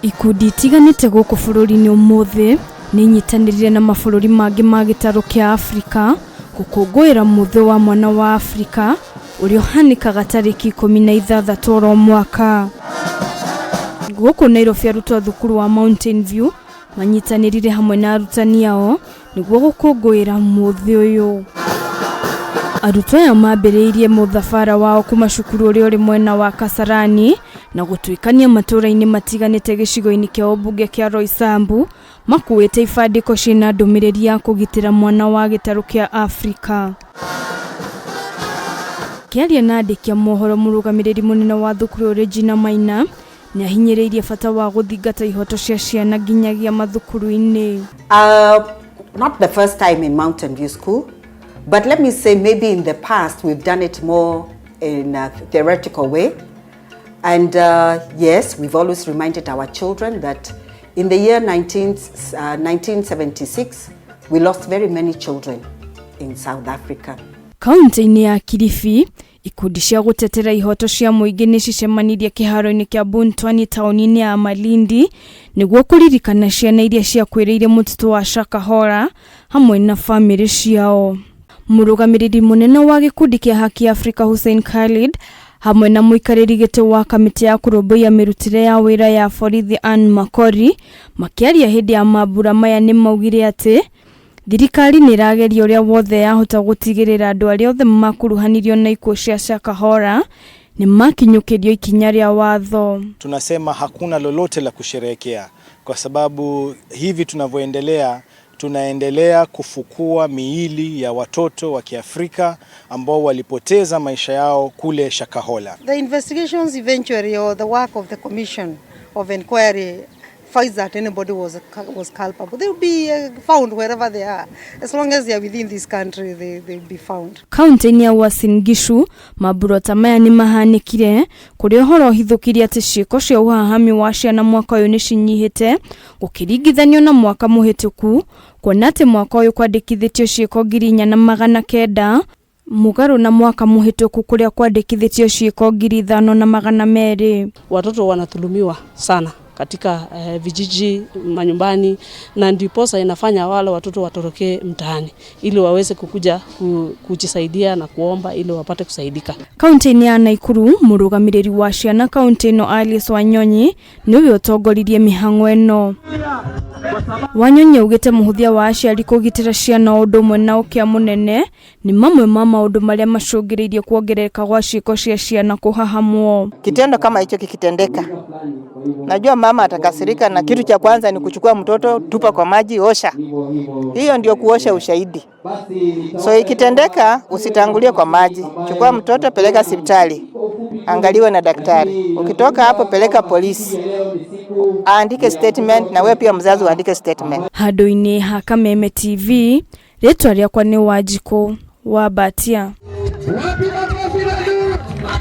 Ikundi itiganĩte gũkũ bũrũri-inĩ ũmũthĩ nĩinyitanĩrire na mabũrũri mangĩ ma gĩtarũ kĩa Afrika gũkũngũĩra mũthĩ wa mwana wa Afrika ũrĩa ũhanĩkaga tarĩki 16 oro mwaka. Gũkũ Nairobi arutwo a thukuru wa Mountain View manyitanĩrire hamwe na arutani ao nĩguo gũkũngũĩra mũthĩ ũyũ. Arutwo aya mambĩrĩirie mũthabara wao kuma cukuru ũrĩa ũrĩ mwena wa Kasarani na gũtuĩkania matũũra-inĩ matiganĩte gĩcigo-inĩ kĩa ũmbunge kĩa Roysambu makuĩte ibandĩko ciĩna ndũmĩrĩri ya kũgitĩra mwana wa gĩtarũ kĩa Afrika. Akĩaria na andĩki a mohoro mũrũgamĩrĩri mũnene wa thukuru ũyũ Regina Maina nĩahinyĩrĩirie bata wa gũthingata ihoto cia ciana nginyagia mathukuru-inĩ. Not the first time in Mountain View School, but let me say maybe in the past we've done it more in a theoretical way. And yes, we've always reminded our children that in the year 1976, we lost very many children in South Africa. Kaunti-inĩ ya Kilifi, ikundi cia gũtetera ihoto cia mũingĩ nĩ cicemanirie kĩharo-inĩ kĩa Buntwani taũni-inĩ ya Malindi nĩguo kũririkana ciana iria ciakuĩrĩire mũtitũ wa Shakahola hamwe na bamĩrĩ ciao. Mũrũgamĩrĩri mũnene wa gĩkundi kĩa Haki Africa Hussein Khalid hamwe na mũikarĩri gĩtĩ wa kamĩtĩ ya kũrũmbũiya mĩrutĩre ya wĩra ya borithi Ann Makori makĩaria hĩndĩ ya mambura maya nĩ maugire atĩ thirikari nĩ ĩrageria ũrĩa wothe yahota gũtigĩrĩra andũ arĩa othe makuruhanirio na ikuũ cia Shakahola nĩ makinyũkĩrio ikinya rĩa watho. Tunasema hakuna lolote la kusherehekea kwa sababu hivi tunavyoendelea tunaendelea kufukua miili ya watoto wa Kiafrika ambao walipoteza maisha yao kule Shakahola. The investigations eventually, or the work of the commission of inquiry, finds that anybody was culpable, they will be found wherever they are. As long as they are within this country, they will be found. Kaunti-inĩ ya Uasin Gishu mambura ta maya nĩ mahanĩkire kũrĩa ũhoro ũhithũkirie atĩ ciĩko cia ũhahami wa ciana mwaka ũyũ nĩ cinyihĩte gũkĩringithanio na mwaka mũhĩtũku, kuona atĩ mwaka ũyũ kwandĩkithĩtio ciĩko 4900 mũgarũ na mwaka mũhĩtũku kũrĩa kwandĩkithĩtio ciĩko 5200. Watoto wanadhulumiwa sana katika vijiji, manyumbani, na ndiposa inafanya wale watoto watorokee mtaani ili waweze kukuja kujisaidia na kuomba ili wapate kusaidika. Kaunti-inĩ ya Naikuru mũrũgamĩrĩri wa ciana kaunti ĩno Alice Wanyonyi nĩwe ũtongoririe mĩhang'o ĩno. Wanyonyi augĩte mũhũthia wa aciari kũgitĩra ciana o ũndũ ũmwe na ũkĩa mũnene nĩ mamwe ma maũndũ marĩa macũngĩrĩirie kuongerereka gwa ciĩko cia ciana kũhahamwo. Kitendo kama hicho kikitendeka, najua mama atakasirika, na kitu cha kwanza ni kuchukua mtoto, tupa kwa maji, osha. Hiyo ndio kuosha ushahidi. So ikitendeka, usitangulie kwa maji, chukua mtoto, peleka hospitali, angaliwe na daktari. Ukitoka hapo, peleka polisi, aandike statement, na wewe pia mzazi uandike statement. Handũ-inĩ ha Kameme TV, rĩtwa rĩakwa nĩ Wanjikũ wa Mbatia. Wapi makofi?